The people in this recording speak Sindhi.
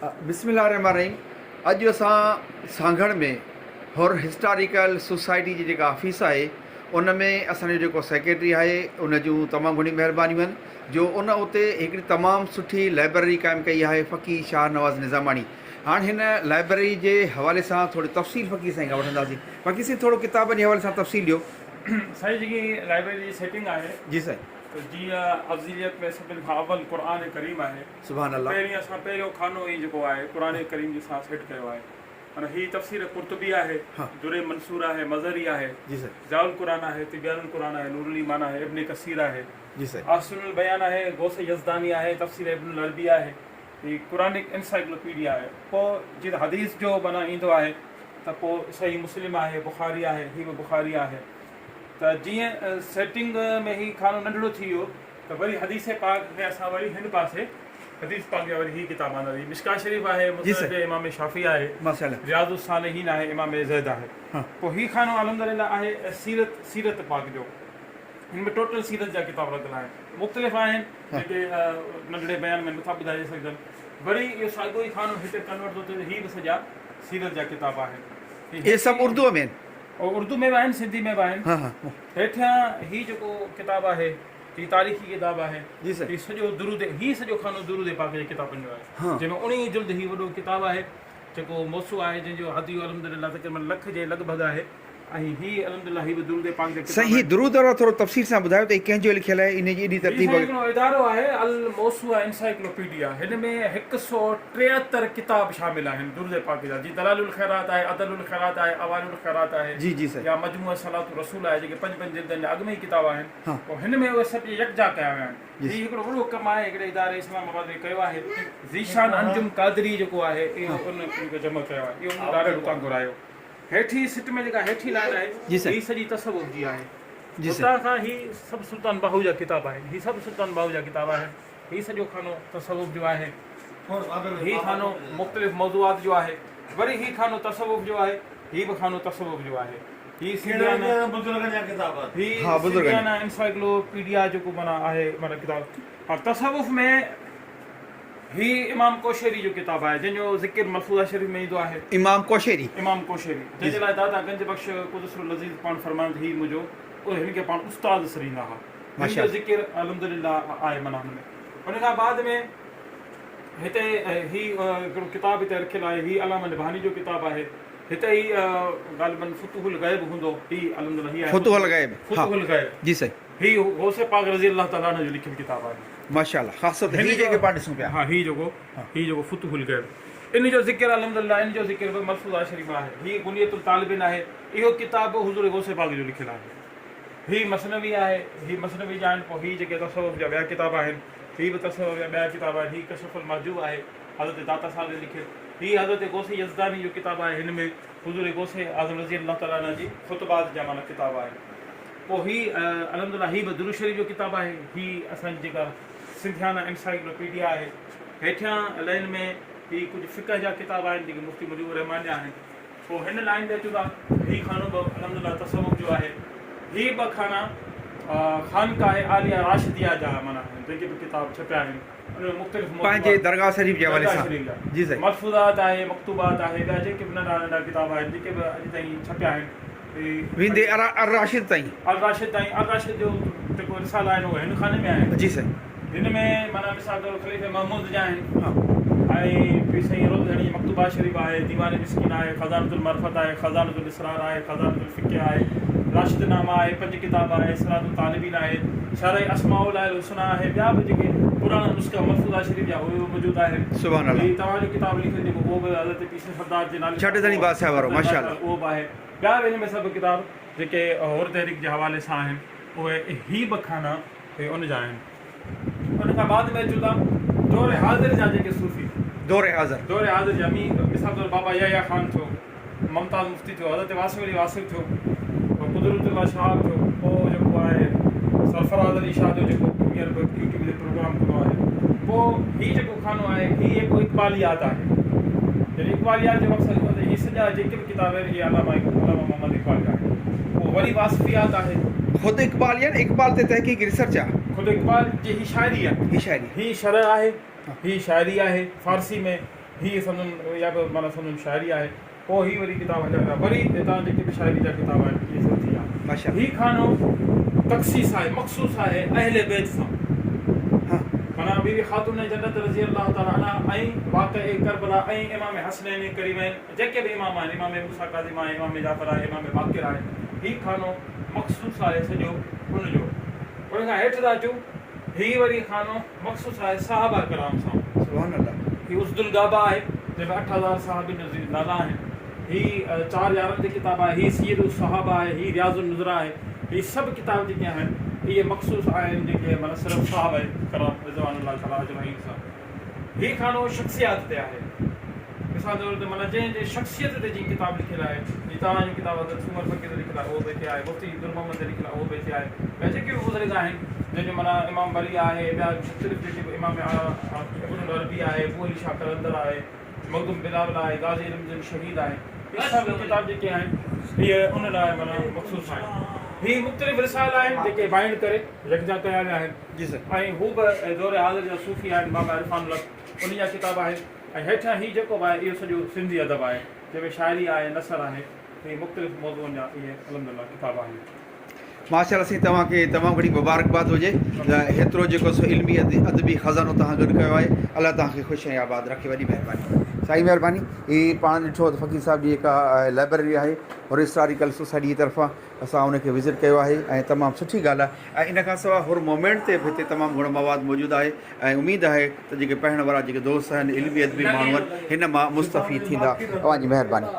بسم الله الرحمٰن الرحيم اڄ اسان سانگهڙ ۾ حر هسٽاريڪل سوسائٽي جي جيڪا آفيس آهي ان ۾ اسان جو جيڪو سيڪريٽري آهي ان جون تمام گهڻيون مهربانيون آهن جو ان اتي هڪڙي تمام سٺي لائبرري قائم ڪئي آهي فقير شاهه نواز نظاماڻي هاڻ هن لائبرري جي حوالي سان ٿوري تفصيل فقير سائين کان وٺنداسين فقير سائين ٿورو ڪتابن جي حوالي سان تفصيل ڏيو. سائين جيڪي لائبرري جي سيٽنگ آهي جي سائين. ته جيئن افضليت ۾ سڀن کان اول قرآن ڪريم آهي. سبحان الله. پهرين اسان پهريون خانو ئي جيڪو آهي قرآن ڪريم جي سان سيٽ ڪيو آهي معنيٰ هي تفسير قرطبي آهي در منصور آهي مظهري آهي ضياء القرآن آهي تبيان القرآن آهي نور الايمان آهي ابن ڪثير آهي احسن البيان آهي غوث يزداني آهي تفسير ابن العربي آهي هي قرآنڪ انسائيڪلوپيڊيا آهي پوء جيئن حديث جو معنيٰ ايندو آهي ته پوء صحيح مسلم آهي بخاري آهي هي به بخاري آهي ته جيئن سيٽنگ ۾ هي خانو ننڍڙو ٿي ويو ته وري حديث پاڪ کي اسان وري هن پاسي حديث پاڪ جا وري هي ڪتاب آندا هي مشڪاة شريف آهي مسند امام شافعي آهي رياض الصالحين آهي امام زيد آهي پوء هي خانو الحمدلله آهي سيرت سيرت پاڪ جو هن ۾ ٽوٽل سيرت جا ڪتاب رکيل آهن مختلف آهن جيڪي ننڍڙي بيان ۾ نٿا ٻڌائجي سگهجن وري اهو ساڳيو ئي خانو هتي ڪنورٽ ٿو ٿئي هي به سڄا سيرت جا ڪتاب آهن اهي سڀ اردو ۾ آهن اردو ۾ به آهن سنڌي ۾ به آهن هيٺيان هي جيڪو ڪتاب آهي هي تاريخي ڪتاب آهي. جي سائين. هي سڄو درود هي سڄو خانو درود پاڪ جي ڪتابن جو آهي. جنهن ۾ 19 جلد هي وڏو ڪتاب آهي جيڪو موسوع آهي جنهن جو هديو الحمدلله تقريبن لک جي لڳ ڀڳ آهي ۽ هي الحمدلله هي به درود پاڪ جا ڪتاب سائين هي آهن. درود وارو ٿورو تفصيل سان ٻڌايو ته هي ڪنهن جو لکيل آهي انهي جي ايڏي هي ترتيب سائين هڪڙو ادارو آهي الموسوعه انسائيڪلوپيڊيا هن ۾ 173 ڪتاب شامل آهن درود پاڪ جا جيئن دلائل الخيرات آهي عدل الخيرات آهي اوائل الخيرات آهي جي جي سائين. يا مجموعه صلوة الرسول آهي جيڪي پنج پنج جلدن جا اڳ ۾ ئي ڪتاب آهن. پوء هن ۾ اهي سڀ يڪجا ڪيا ويا آهن. هي هڪڙو وڏو ڪم آهي، هڪڙي اداري اسلام آباد ۾ ڪيو آهي. ذيشان انجم قادري جيڪو آهي اهو ان کي جمع ڪيو آهي. اهو مون ڏاڍو اتان گهرايو. هيٺين سٽ ۾ جيڪا هيٺين لائين آهي هي سڄي تصوف جي آهي. اتان کان هي سڀ سلطان باهو جا ڪتاب آهن. هي سڀ سلطان باهو جا ڪتاب آهن. هي سڄو خانو تصوف جو آهي. هي خانو مختلف موضوعات جو آهي. وري هي خانو تصوف جو آهي. هي به خانو تصوف جو آهي. هي سنڌيانا هي سنڌيانا انسائيڪلو پيڊيا جيڪو معنيٰ آهي معنيٰ ڪتاب هاڻ تصوف ۾ هي امام ڪوشيري جو ڪتاب آهي جنهن جو ذڪر ملفوظه شريف ۾ ايندو آهي. امام ڪوشيري. امام ڪوشيري جنهن جي لاء دادا گنج بخش قدس العزيز پاڻ فرمايو ته هي منهنجو هن کي پاڻ استاد سڏيندا ها هن جو ذڪر الحمدلله آهي معنيٰ هن ۾ ان کان بعد ۾ هتي هي هڪڙو ڪتاب هتي رکيل آهي هي علامه نبهاني جو ڪتاب آهي. هتي هي غالباً فتوح الغيب هوندو هي الحمدلله هي آهي فتوح الغيب فتوح الغيب جي سائين هي غوث پاڪ رضي الله تعالٰي عنه جو لکيل ڪتاب آهي. ماشاءالله خاص طور تي هي جيڪي پاڻ ڏسون پيا. ها هي جيڪو هي جيڪو فتوح الغيب ان جو ذڪر الحمدلله ان جو ذڪر به ملفوظه شريف ۾ آهي هي غنية الطالبين آهي اهو ڪتاب به حضور غوث پاڪ جو لکيل آهي هي مثنوي آهي هي مثنوي جا آهن پوء هي جيڪي تصوف جا ٻيا ڪتاب آهن هي به تصوف جا ٻيا ڪتاب آهن هي ڪشف المحجوب آهي حضرت داتا صاحب جو لکيل هي حضرت غوث يزداني جو ڪتاب آهي هن ۾ حضور غوث اعظم رضي الله تعالٰي عنه جي خطبات جا معنيٰ ڪتاب آهي پوء هي الحمدلله هي به درود شريف جو ڪتاب آهي هي اسان جي جيڪا سنڌيانا انسائيڪلوپيڊيا آهي هيٺيان لائن ۾ هي ڪجهه فقه جا ڪتاب آهن جيڪي مفتي مجيب الرحمان جا آهن پوء هن لائن تي اچون ٿا هي خانو به الحمدلله تصوف جو آهي هي ٻه خانا خانقاه عاليه راشديه جا معنيٰ آهن جيڪي به ڪتاب ڇپيا آهن پنهنجي درگاهه شريف جي حوالي سان جي سائين. ملفوظات آهي، مڪتوبات آهي، ٻيا جيڪي به ننڍا ننڍا ڪتاب آهن جيڪي به اڄ تائين ڇپيا آهن. ويندي الراشد تائين. الراشد تائين، الراشد جو جيڪو رسالا آهن اهي هن خاني ۾ آهن. جي سائين. هن ۾ معنيٰ مثال طور خليفي محمود جا آهن ۽ پير سائين روض ڌڻي جي مڪتوبات شريف آهي، ديوان مسڪين آهي، خزانة المعرفت آهي، خزانة الاسرار آهي، خزانة الفقه آهي، راشد نامه آهي، پنج ڪتاب آهي، صراط الطالبين آهي، شرح اسماء الله الحسنيٰ آهي، ٻيا به جيڪي پراڻا نسخا ملفوظه شريف جا اهي به موجود آهن. سبحان الله. هي توهان جو ڪتاب لکيل جيڪو اهو به حضرت پير سائين سردار جي نالي سان ڇٽ ڌڻي بادشاهه وارو ماشاء الله. اهو به آهي. ٻيا به هن ۾ سڀ ڪتاب جيڪي حر تحريڪ جي حوالي سان آهن اهي هي به خانا اهي ان جا آهن. ان کان بعد ۾ اچون ٿا دور حاضر جا جيڪي صوفي. دور حاضر. دور حاضر جا مثال طور بابا يحيٰ خان ٿيو. ممتاز مفتي ٿيو، حضرت واصف علي واصف ٿيو، پوء قدرت الله شاهه ٿيو، پوء جيڪو آهي سرفراز علي شاهه جو جيڪو هينئر به يوٽيوب تي پروگرام ڪندو آهي. پوء هي جيڪو خانو آهي هي هڪ اقباليات آهي. يعني اقباليات جو مقصد اهو ته هي سڄا جيڪي به ڪتاب آهن اهي علامه علامه محمد اقبال جا آهن. پوء وري واصفيات آهي. خود اقبال يعني اقبال تي تحقيق ريسرچ آهي. خود اقبال جي هي شاعري آهي. هي شاعري. هي شرح آهي. هي شاعري آهي فارسي ۾. هي سندن اها به معنيٰ سندن شاعري آهي. پوء هي وري ڪتاب هليا ويا. وري هتان جيڪي به شاعري جا ڪتاب آهن اهي سڀ ٿي ويا. هي خانو تخصيص آهي، مخصوص آهي اهل بيت سان. معنيٰ بي بي خاتون جنت رضي الله تعالٰي عنها ۽ واقعه ڪربلا ۽ امام حسنين ڪريمين جيڪي به امام آهن، امام موسيٰ ڪاظم آهي، امام جعفر آهي، امام باقر آهي، هي خانو مخصوص آهي سڄو ان جو. ان کان هيٺ ٿا اچون، هي وري خانو مخصوص آهي صحابه ڪرام سان. سبحان الله. هي اسد الغابه آهي، جنهن ۾ 8000 صحابين جو نالا آهن. هي چار يارن تي ڪتاب آهي، هي سير الصحابه آهي، هي رياض النذرا آهي. هي سڀ ڪتاب جيڪي آهن، اهي مخصوص آهن جيڪي معنيٰ صرف صحابه ڪرام رضوان الله تعالٰي اجمعين سان. هي خانو شخصيات تي آهي. مثال طور تي معنيٰ جنهن جي شخصيت تي جيئن ڪتاب لکيل آهي، جيئن توهان جو ڪتاب حضرت سومر فقير تي لکيل آهي اهو به هتي آهي، مفتي در محمد تي لکيل آهي اهو به هتي آهي، ٻيا جيڪي به بزرگ آهن جنهن جو معنيٰ امام بري آهي، ٻيا مختلف جيڪي به امام ابن العربي آهي، بو علي شاهه قلندر آهي، مخدوم بلاول آهي، غازي علم الدين شهيد آهي، اهي سڀ ڪتاب جيڪي آهن اهي ان لاء معنيٰ مخصوص آهن. هي مختلف رسالا آهن جيڪي بائنڊ ڪري يڪجا ڪيا ويا آهن. جي سر. ۽ هو به دور حاضر جا صوفي آهن بابا عرفان الحق انهن جا ڪتاب آهن ۽ هيٺيان هي جيڪو به آهي اهو سڄو سنڌي ادب آهي جنهن ۾ شاعري آهي نثر آهي هي مختلف موضوعن جا اهي الحمد لله ڪتاب آهن. ماشاء الله سائين توهان کي تمام گهڻي مبارڪباد هجي ته هيترو جيڪو سو علمي ادبي خزانو توهان گڏ ڪيو آهي الله توهان کي خوش ۽ آباد رکي وڏي مهرباني سائين مهرباني هي پاڻ ڏٺو ته فقير صاحب جي جيڪا لائبريري آهي هرسٽاريڪل سوسائٽي جي طرفان اسان ان کي وزٽ ڪيو آهي ۽ تمام سٺي ڳالهه آهي ۽ ان کان سواء هر مومينٽ تي به هتي تمام گهڻو مواد موجود آهي ۽ اميد آهي ته جيڪي پڙهڻ وارا جيڪي دوست آهن علمي ادبي ماڻهو آهن هن مان مستفيد ٿيندا اوهان جي مهرباني.